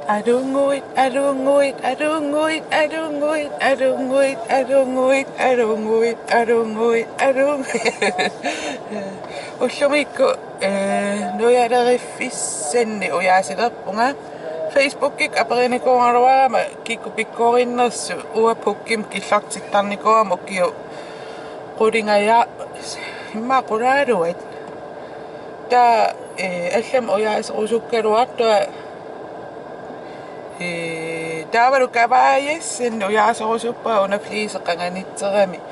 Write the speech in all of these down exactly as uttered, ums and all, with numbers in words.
Alunguit, alunguit, alunguit, alunguit, alunguit, alunguit, alunguit, alunguit, alunguit. Ullumikkut, eh, nujaleriffissannik ujaasilerpunga. Facebookikkut aperinikuugaluarama kikkut pikkorinnersut uanga pukkimik killortittarnikuugama ukiut qulingaja-, immaqa qulaaluat. Taava, eh, allamik ujaaserusukkaluartunga, eh, taavalu kavaajassannik ujaaserusuppunga una fliisit qanganitseramik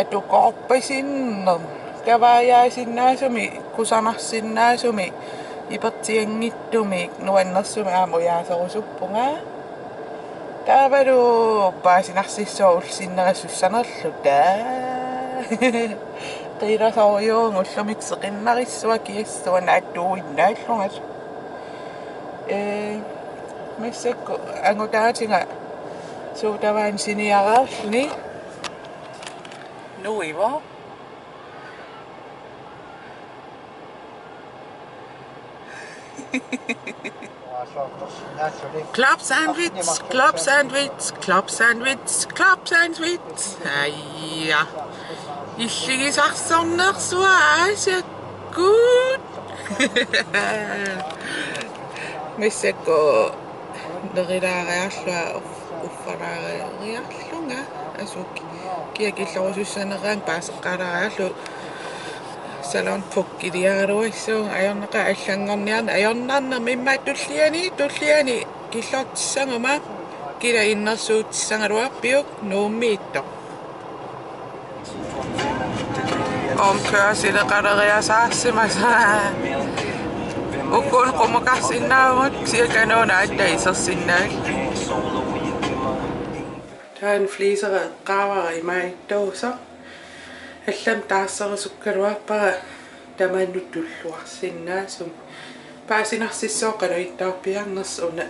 atukoorpasinnermik. Kavaajaasinnaasumik, kusanarsinnaasumik, ipertianngitsumik, nuannersumik aamma ujaaserusuppunga. Taavalu paasinarsissooq ullut sinnera sussanerluta. Qilasorujuuvunga ullumikkut seqinnarissuaq kiassua naatsuinnaallunga. Ee, massakkut angutaatiga sodavandip siniareerluni. Nuivoq. Club sandwich, club sandwich, club sandwich, club sandwich. Aja. Illigisarsornersuaq aasiakkut. Massakkut nerilaariarlunga uffalaariarlunga asuki. Kia killorusussaneraanga paaseqqaalaariarlugu salon pukkiliaraluassuunga ajornaqaaq allanngorniarneq ajornarnermi immaqa tulliani, tulliani killortissaguma kila innersuutissagaluarpiuk Nuummiittoq. Omkørsileqaleriasaarsimasaa. Ukkuuna qummukarsinnaavugut kisianni kanuuna aatsaat isersinnaavugut. Taanna fliisera eqqaavara imaattuusoq. Allamik taarserusukkaluarpara tamanut tulluarsinnaasumik. Paasinarsissooq qanoq ittoorpiarnersoq una.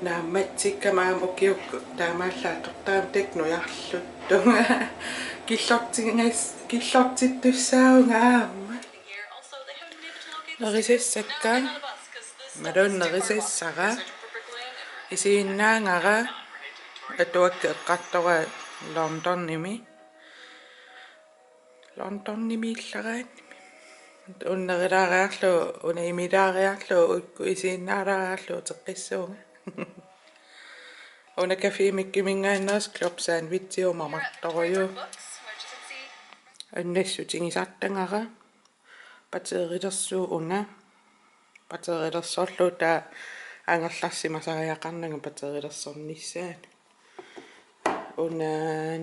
Naammatsikkama aamma ukiukkut taamaallaat atortaamik taakku nujarluttunga. Killortigas-, killortittussaavunga aamma. Nerisassakka. Imaluunniit nerisassara. Isiginnaagara atuakka eqqartoraat Londonimi. Londonimiillaraanni. Una nerilaariarlugu, una imilaariarlugu, uku isiginnaalaariarlugu uteqqissuunga. Una Café Mickeyminngaanneersoq club sandwichiuvoq mamartorujuuvoq. Annassutigisartagara. Pateerilersuut una. Pateerilersorlugu taava angerlarsimasariaqarnanga pateerilersornissaanut. Una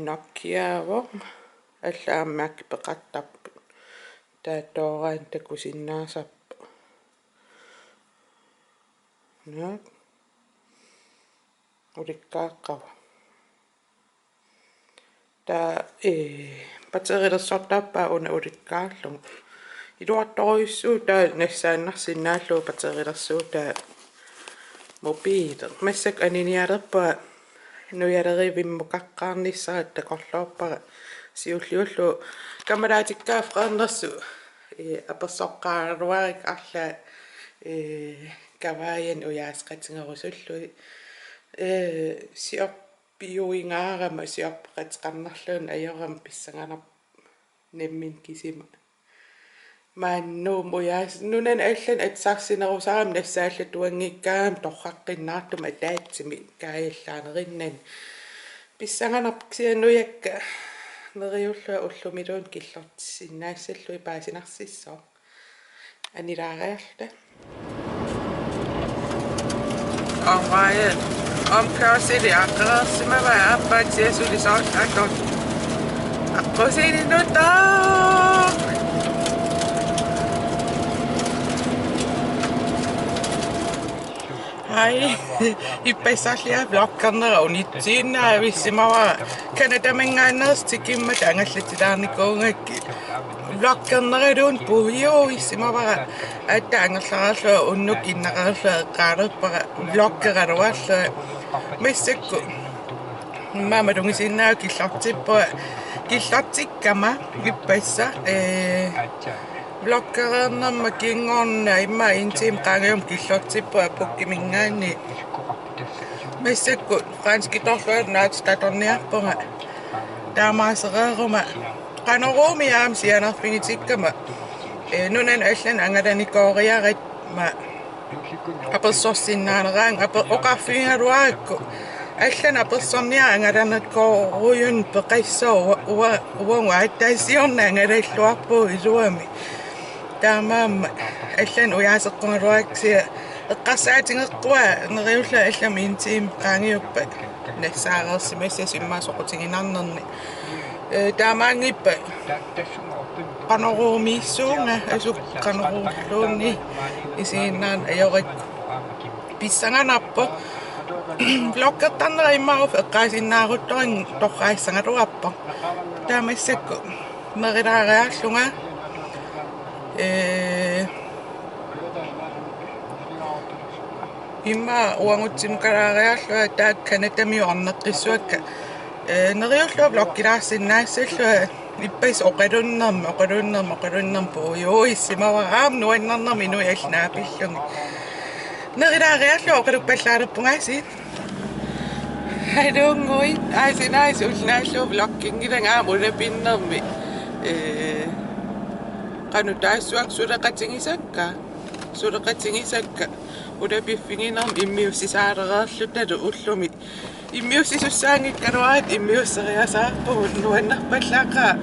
Nokiavoq, allaat aamma mærke peqartarput. Taava tooraanni takusinnaasarpoq. Naak. Ulikkaaqqavoq. Taava, ee, pateerilersortarpaa una ulikkaarlugu. Iluartorujussuuvoq taava nassaannarsinnaallugu pateerilersuutaa mobiili. Massakkut aninialerpunga nujalerivimmukaqqaarnissara takorloorpara siulliullugu. Kammalaatikkaat freernersut, ee, apersoqqaaraluarikka arlaat, ee, kavaajanik ujaaseqatigerusullugit. Ee, sior- piuingaarama siorpeqateqarnerluunniit ajorama pissanganarpoq nammineq kisima. Maani Nuummut ujaas-, nunani allani atisarsinerusarami nassaallatuanngikkaangama torraqqinnaartumik ataatsimik kaajallaanerinnani. Pissanganarpoq kisianni nujakka neriullunga ullumiluunniit killortissinnaassallugit paasinarsissooq. Anilaariarluta. Omkørsel, omkørsel, aaqqareersimavaa, aappaatsiaq suli soorlu atorlugu. Aqqusiinnuttoq. Hej. Ippassarlia vloggernera unitsiinnaavissimavara. Canadaminngaanneersoq tikimmata angallatsilaarnikuugakkit. Vloggerneraluunniit puiuuvissimavara. Aatsaat angerlaraarlunga unnukkut innaqarlunga eqqaalerpara vloggeraluarlunga. Massakkut immaqa malugisinnaavat killortippunga. Killortikkama ippassaq, ee, Vloggereernerma kingorna immaqa en time qaangiummik killortippunga Phuketinninngaanniit. Massakkut franskitorluarlugu naatitatorniarpunga. Taamaasereeruma Qanoruumi aamma sianerfigitikkama, ee, nunanut allanut angalanikooreerama apersorsinnaaneraangat ape-, oqarfigigaluarakku: Allanut apersorniaruk angalanikoorujunnik peqassaaq, uanga, uanga, uagut aatsitassiornak angalalluarpugut iluamik. Taamaammat allanut ujaaseqqugaluarakku, kisianni eqqarsaatigeqqua neriullunga allamik en time qaangiuppat nassaareersimassasoq immaqa soqutiginarnerni. Ee, taamaanngippat Qanoruumiissuunga, asukiaq Qanoruulluunniit isiginnaarneq ajorakku pissanganarpoq. Vloggertarnera immaqa uffa eqqaasinnaaruttorujunnik torraassagaluarpoq. Taava massakkut nerilaariarlunga, ee, immaqa uagutsinnut kalaariarlunga taakku Canadamiut arnaqqissuakka. Ee, neriullunga vloggilaarsinnaassallugu ippassaq oqalunnermi, oqalunnermi, oqalunnermi puiuissimavara, aamma nuannernermi inuit allat naapillugit. Nerilaariarlunga oqaluppallaalerpungaasiit. Aluunnguit, aasinaasi ullaallu vlogginngilanga aamma ulapinnermi. Ee, qanoq taassuakka suleqatigisakka, suleqatigisakka ulapiffiginermi immiussisaalereerlutalu ullumi. Immiussisussaanngikkaluarluta immiusseriasaarpugut, nuannerpallaaqaaq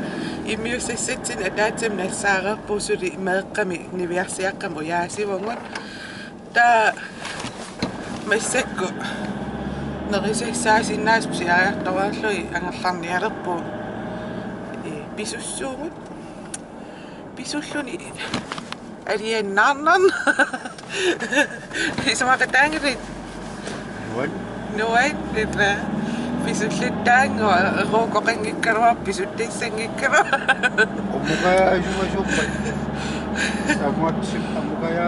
immiussissatsinnut, ataatsimut nassaareerpugut suli meeqqami niviarsiaqqami ujaasivugut. Taava massakkut nerisassaasinnaasut pisiariartoreerlugit angerlarnialerpugut. Ee, pisussuugut. Pisulluni alianaarnarna. Isumaqataanngilaq. Nuan. Nuan, ila. Pisullattaannguaq, eruukoqanngikkaluarpoq, pisuttassanngikkaluarpoq. Amukaja isumasuuppat. Amuatsi, amukaja.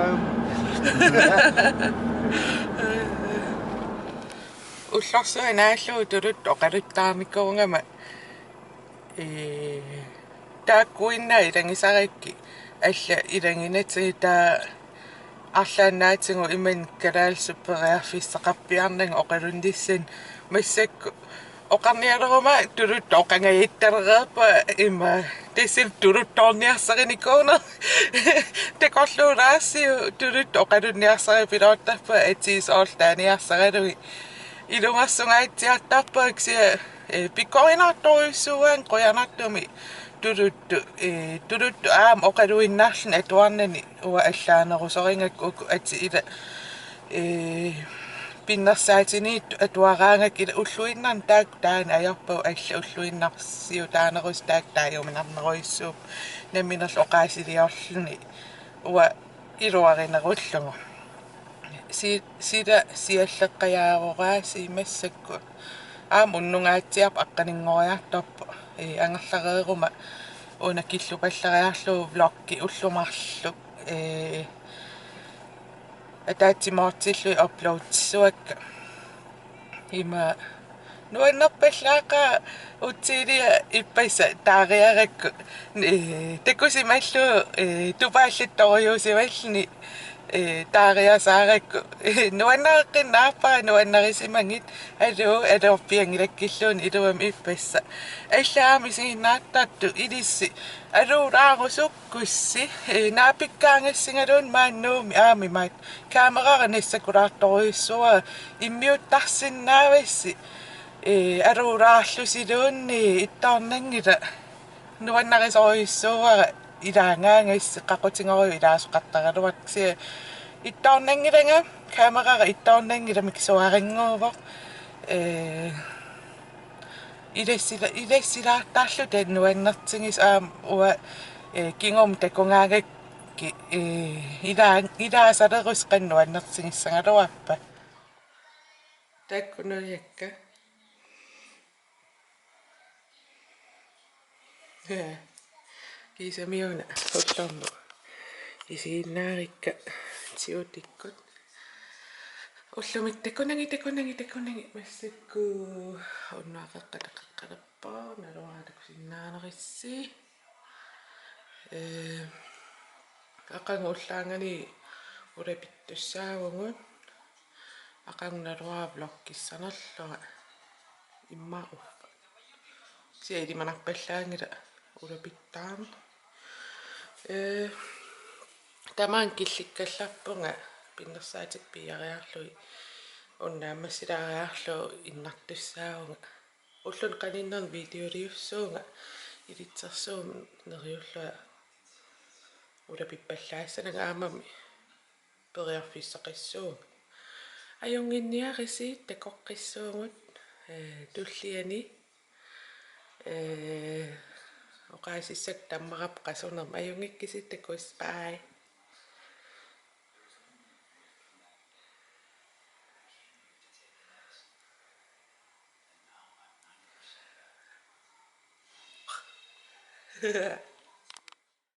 Ullorsuaq naallugu tuluttut oqaluttaarnikuugama. Ee, taakkuinnaat ilagisarakkit allat ilaginatsigit, taava arlaannaatigut imannak kalaallisut periarfissaqarpiarnagu oqalunnissaanut. Massakkut oqarnialeruma tuluttut oqangajattalereerpunga, immaqa tassa tuluttoorniarsarinikuuneq. Takorluulaarsiuk tuluttut oqalunniarsaripiloortarpunga, atii soorlu taaniarsaralugit. Ilungersungaatsiartarpunga, kisianni, ee, pikkorinartorujussuuaannga qujanartumik tuluttut, ee, tuluttut aamma oqaluinnarluni atuarnani uanga allaanerusorigakku, uku atii ila, ee, pinnersaatiniittut atuaraangakku, ila ulluinnarni taakku taanna ajorpagut, allat ulluinnarsiutaanerusut taakku taaguminarnerujussuupput, namminerlu oqaasiliorluni uanga iluarinerullugu. Si-, sila sialleqqajaarugaasiit massakkut. Aamma unnungaatsiarpoq, aqqaninngoriartorpoq. Ee, angerlareeruma una killupallariarlugu vloggi ullut marluk, ee, ataatsimoortillugit uploadissuakka. Ima nuannerpallaaqaaq, utsiilia ippassaq taariarakku, ee, takusimallugu, ee, tupaallattorujuusivalluni, ee, taariasaarakku. Nuannarisinnaavara, nuannarisimagit, aluu, aluorpianngilakkilluunniit iluamik ippassaq. Allaammi isiginnaartartut ilissi aluulaarusukkussi, ee, naapikkaangassigaluunniit maani Nuummi aamma imaattoq kamerara nassakulaartorujussuuara, immiuttarsinnaavassi, ee, aluulaarlusiluunniit ittoornanngilaq, nuannarisorujussuuara ilaagaangassi, qaqutigorujuk ilaasoqartaraluartoq, kisianni ittoornanngilanga, kamerara ittoornanngilaq, mikisuarannguuvoq. Ee, ilassila-, ilassilaartarluta nuannertigisoq aamma uanga, ee, kingumut takugaangakkit, ee, ilaa-, ilaasalerussi qanoq nuannertigissagaluarpa. Taakku nuiakka. Ee, kiisami una ullormut isiginnaarikka tiutikkut. Ullumi takunani, takunani, takunani massakkut unnuaqeqqata qeqqalerpoq, naluara takusinnaanerissi. Ee, Aqagu ullaanngani ulapittussaavugut. Aqagu naluara vloggissanerlunga immaqa uffa. Kisianni ilimanarpallaanngilaq ulapittaarneq. Ee, tamaanga killikkallarpunga pinnersaatit piiariarlugit unnaammassilaariarlugu innartussaavunga. Ulluni qaninnerni videoliussuunga ilitsersuummik neriullunga ulapippallaassananga aammami periarfissaqassuunga. Ajunnginniarisi takoqqissuugut, ee, tulliani, ee, oqaasissakka tammararput qasunermik. Ajunngikkisi, takuss', bye.